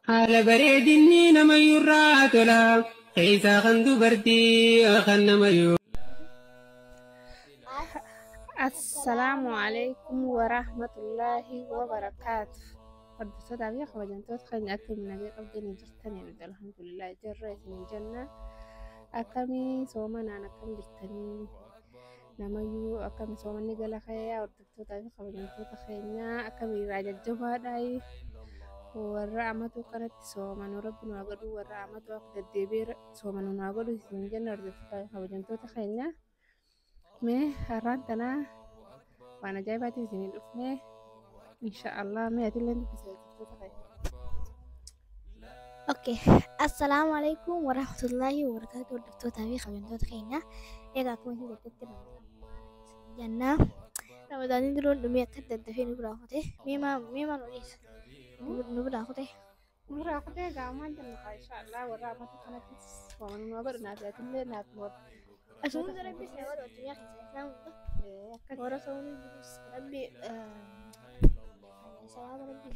Haala bareedinni namayyurraa tola. Keessaa kan dubartii kan namayyuu. Assalaamu alaikum warahmatullaahi wabarakaatu. Hordoftoota fi kabajamtoota keenya, akkamiin nagaa qabdanii jirtanii? Nuti alhamdulillah jirra isin jenna. Akkamii soomanaan, akkam jirtanii? Namayyuu akkami soomanni gala kee? Hordoftoota fi kabajamtoota keenya, akkamii irraa jajjabaadhaa? Warra amatu kanatti soomanu Rabbi nu haa godhu, warra amatu akka deddeebi'ee soomanu nu haa godhu isin jenna, hordoftoota fi kabajamtoota keenya. Mee har'aan tanaa waan ajaa'ibaatiin isinii dhufne insha Allah. Mee atillee dubbisa hordoftoota keenya. Okay. Assalaamu alaikum warahmatullaahi wabarakaatu, hordoftootaa fi kabajamtoota keenya. Egaa akkuma isin jettetti Ramadaan jennaa. Ramadaanni duroon dhumee akka daddafee nu biraa kute. Mee maa nu dhiisa? Nu biraa kute. Nurraa kutee gaamaan jenna haa insha Allah, warra amatu kanatti soomanu nu haa godhu, naaf atillee naaf nu. Asumas Rabbi isin haa godhu, addunyaa keessa Islaam hunda. Akkas. Warra soomanii jirus Rabbi sawaaba Rabbi.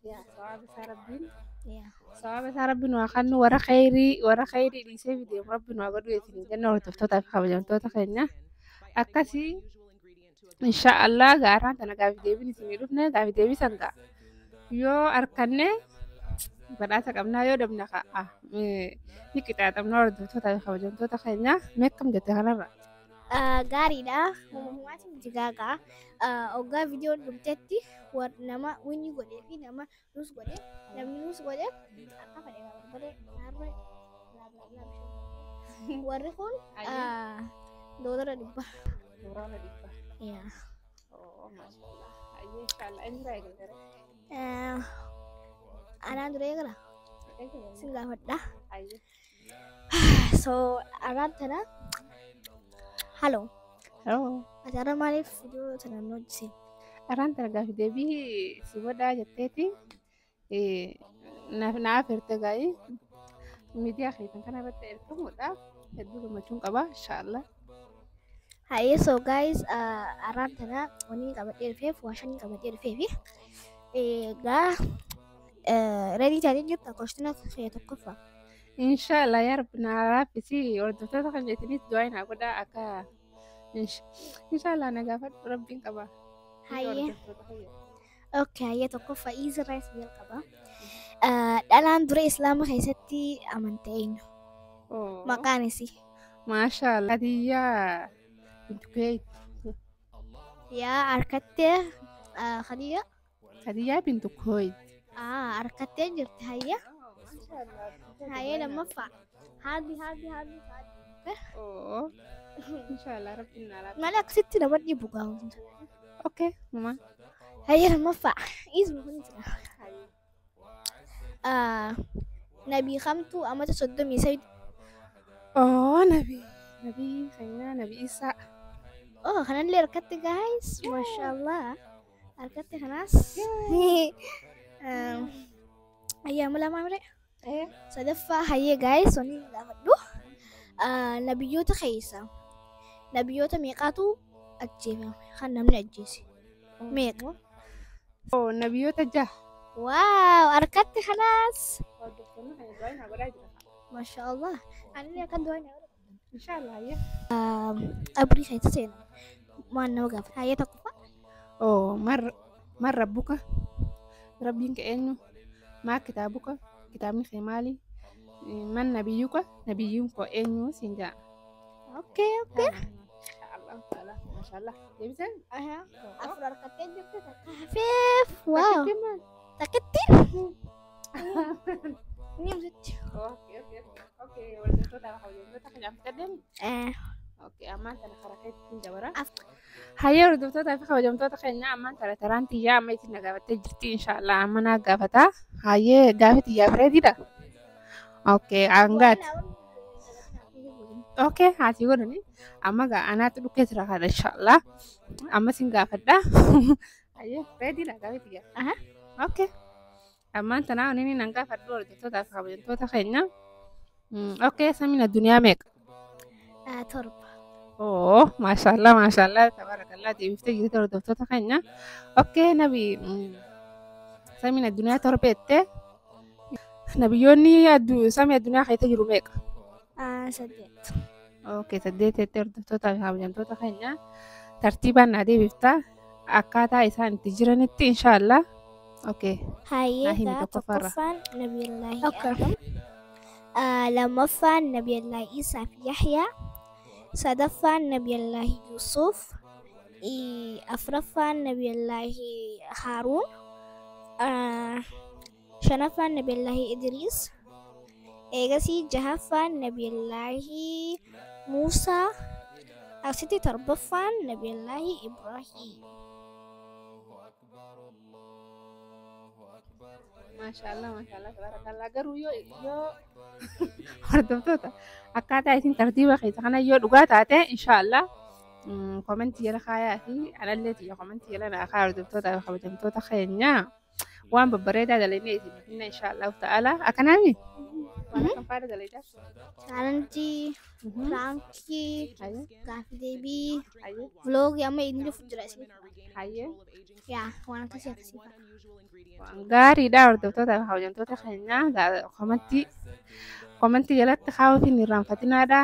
Yaa sawaaba isaa Rabbiin. Yaa. Sawaaba isaa Rabbi nu haa kennu, warra khayrii dhiisee fideemu Rabbi nu haa godhu isin jenna, hordoftootaa fi kabajamtoota keenya. Akkasii insha Allah gaaraan tana gaafi deebiin isinii dhufne. Gaafi deebii san gaa yoo arkanne badhaasa qabnaa, yoo dhabne ka'a ni qixaaxamna, hordoftootaa fi kabajamtoota keenya. Mee akkam jette kanarra? Gaariidha. Uumamumaati miti gaagaa. Hoggaa viidiyoon dhumtetti nama winni godhee fi nama nus godhe, namni nus godhe akka fedhe barbaree naarree bla bla bla bishaan. Warri kun $100. $100. Yaa. Oo, maashaallah. Ayyee, inshallah eenyu irraa eegaltare? Anaan dura eegala. Sin gaafadha. Ayyee. So arraan tana hello. Oh. Ati har'a maaliif viidiyoo tana nu hojjise? Arraan tana gaafi deebii si godhaa jetteeti naaf naaf hirte gaa'ii miidiyaa keessan kana irratti ergamuudhaaf hedduu gammachuun qaba inshallah. Hayyee, so guys, arraan tana wanni qabadhee dhufeef waa shanii qabadhee dhufee fi egaa ready taatee jirta? Question kee tokkoffaa. Inshallah, yaa Rabbi naa laaffisi. Hordoftoota kan jettaniis du'aa naa godhaa akka inshallah na gaafadhu, Rabbiin qaba. Hayyee. Hordoftoota kiyya. Okay, hayyee, tokkoffaa easy rice jalqaba. Dhalaan dura Islaama keessatti amante eenyu? Oh. Maqaan isii. Maashaallah. Khadijaa bintu Kuwait. Yaa, harkattee Khadija. Khadijaa bintu Kuwait. Ah, harkattee jirti, hayyee. Hayyee, lammaffaa. Haadhi haadhi haadhi haadhi. Oh. Inshallah Rabbiin naa laaffisi. Malee akkasitti nama dhibu gaafa. Okay, mama. Hayyee, lammaffaa. Isuma kun jira. Nabii kamtu amata 33? Oh, nabi. Nabi keenya Nabi Isaa. Oh, kanallee harkatti guys. Mashallah. Harkatti kanaas. Ayyaama lamaa mire. Eh. Sadaffaa, hayyee guys, wanni gaafadhu. Nabiyyoota keessa nabiyyoota meeqaatu ajjeefame? Kan namni ajjeese. Meeqa? Oh, nabiyyoota jaha. Wow, harkatti kanaas. Hordoftoonni keenya du'aa naa godhaa jira. Mashallah. Ani akka du'aa naa godha. Inshallah, hayyee. Qabrii keessa seena. Waan nama gaafata. Hayyee, tokkoffaa. Oh, man rabbuka? Rabbiin kee eenyu? Maa kitaabuka? Kitaabni kee maali? Man nabiyyuka? Nabiyyiin koo eenyu siin jedha. Okay. Inshallah ta'ala. Mashallah. Deebiseen? Afur harkattee jirti, takka hafeef. Wow. Takkittiin maal? Takkittiin. Ni ibsitti. Okay. Hordoftoota hordoftoota keenyaaf fixadheemi? Eh. Okay, ammaan tana karaa keetti dabara. Hayyee. Hayyee, hordoftoota fi kabajamtoota keenya, ammaan tana taraan tiyyaa amma isin na gaafattee jirti, inshallah amma naa gaafata. Hayyee, gaafi tiyyaaf readydha? Okay, hangaati. Okay, haasii godhani. Amma gaa anaatu dhukkee jira kana inshallah. Amma sin gaafadha. Hayyee, readydha gaafi tiyyaa? Aha. Okay. Ammaan tanaa inni nan gaafadhu, hordoftootaa fi kabajamtoota keenya. Okay, samiin addunyaa meeqa? 7. Oh, maashaallah, maashaallah, tabarakallah, deebiftee jirti, hordoftoota keenya. Okay, nabi samiin addunyaa 7 jettee. Nabiyyoonni samii addunyaa keessa jiru meeqa? 8. Okay, 8 jettee hordoftootaa fi kabajamtoota keenya tartiibaan naa deebifta. Akkaataa isaan itti jiranitti inshaallah. Okay. Hayyee Naa himi gaa tokkoffaarra. tokkoffaan Nabiyullaahi Okay. Adam. Lammaffaan Nabiyullaahi Isaa fi Yahyaa. Sadaffaan Nabiyullaahi Yuusuf. Afuraffaan Nabiyullaahi Haaruun. Shanaffaan Nabiyullaahi Idriis. Eegasii jahaffaan Nabiyullaahi Muusaa. Asitti torbaffaan Nabiyullaahi Ibrahiim. Maashaallah, maashaallah, tabarakallah. Garuu yoo hordoftoota akkaataa isin tartiiba keessa kana yoo dhugaa taate inshaallah komentii jala kaayaa fi anallee tiyya komentii jala naa kaaya hordoftoota fi kabajamtoota keenya waan babbareedaa dalagnee isin finna inshaallahu ta'ala. Akkanaami? Waan akkam faana dalaydaa? Chaalenjii, piraankii, Hayyee, gaaffii deebii, hayyee, vloogii amma inni dhufu jira isin. hayyee. Yaa waan akkasii akkasii fa'a. Waan gaariidha hordoftoota fi kabajamtoota keenya komentii jalatti kaa'uuf hin irraanfatinaadha.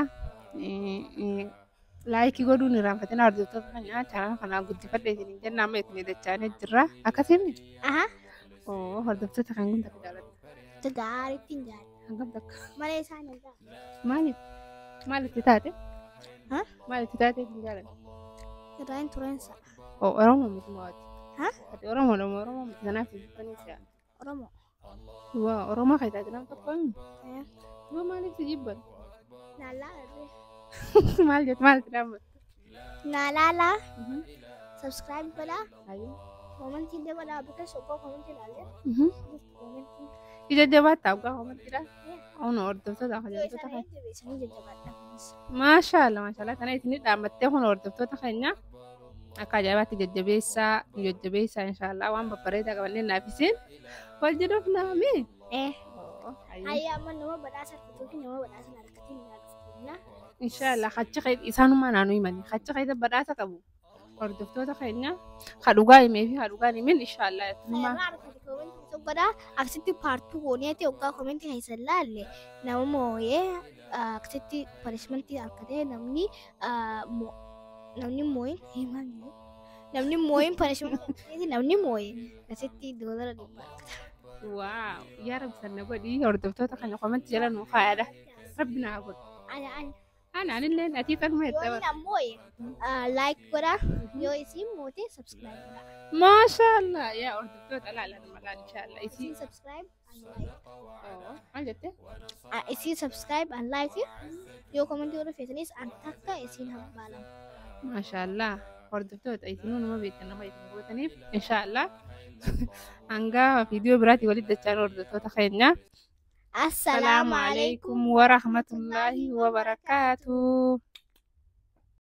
Laayikii godhuun hin irraanfatinaa hordoftoota keenya chaanala kanaa guddifadha isin jenna amma isin dachaanee jirra. Akkasiin Aha, oo hordoftoota kan kun takka jaalladha. Gaariitti hin jaalladha. Hangam takka Malee isaan hin jaalladha. maaliif maalitti taate? Ha? Maalitti taate hin jaalladha? Irraa hin tureensa. Oo Oromoo miti mo'ati. Ha? Ati Oromoo dha moo Oromoo miti kanaaf jibbanii si'a. Oromoo. Waa Oromoo keessaa nama tokko Eh, yoo maaliif si jibban? Naallaa irree. Maal jettu maalitti dhaabbattu? Naalaalaa. Subscribe godhaa. Hayyee. Komentii illee godhaa. Bakka soqoo komentii ilaalee. Jirtu komentii. Ija jabaattaa dhugaa komantiidha. Kun hordoftoota Yoo kabajamtoota isaan keenya. jajjabeessanii jajjabaadha. Maashaallah maashaallah kana isin dhaammattee kun hordoftoota keenya akka ajaa'ibaatti jajjabeessaa nu jajjabeessaa inshaallah waan babbareedaa qabannee naaf isin wal jedhuuf naami. Eh. Hayyee. Hayya amma nama badhaasa argatuu fi nama badhaasa hin argatiin naa dhuftu. Inshaallah achi isaanumaa naannoo himanii achi keessa badhaasa qabu hordoftoota keenya ha dhugaa himee fi ha dhugaa hin himin inshaallah Irraa argate komentii tokko godhaa. Akkasitti paartuu gooneeti hoggaa komentii keessa ilaalle nama mooyee akkasitti punishmentii argatee namni namni mooyin himan namni mooyin punishmentii argateeti namni mooye akkasitti $100 argata. Waaw yaa rabbi sanna godhii hordoftoota keenya komentii jala nuu kaayadha. Rabbi naa godhu. Ana ana. Ana anillee atii tanuma Yoo jettee inni ammoo like godhaa yoo isiin moote subscribe godhaa. Maashaallah yaa hordoftoota laalan malaan inshaallah isii Isiin subscribe and like. Maal jettee? Isiin subscribe and like yoo komentii godhuu feetanis an takka isiin habbaalan. Maashaallah hordoftoota isinuu nama beektan nama isin gootaniif inshaallah hanga viidiyoo biraatii walitti dachaan hordoftoota keenya. Assalaamu alaikum warahmatullaahi wabarakaatuh.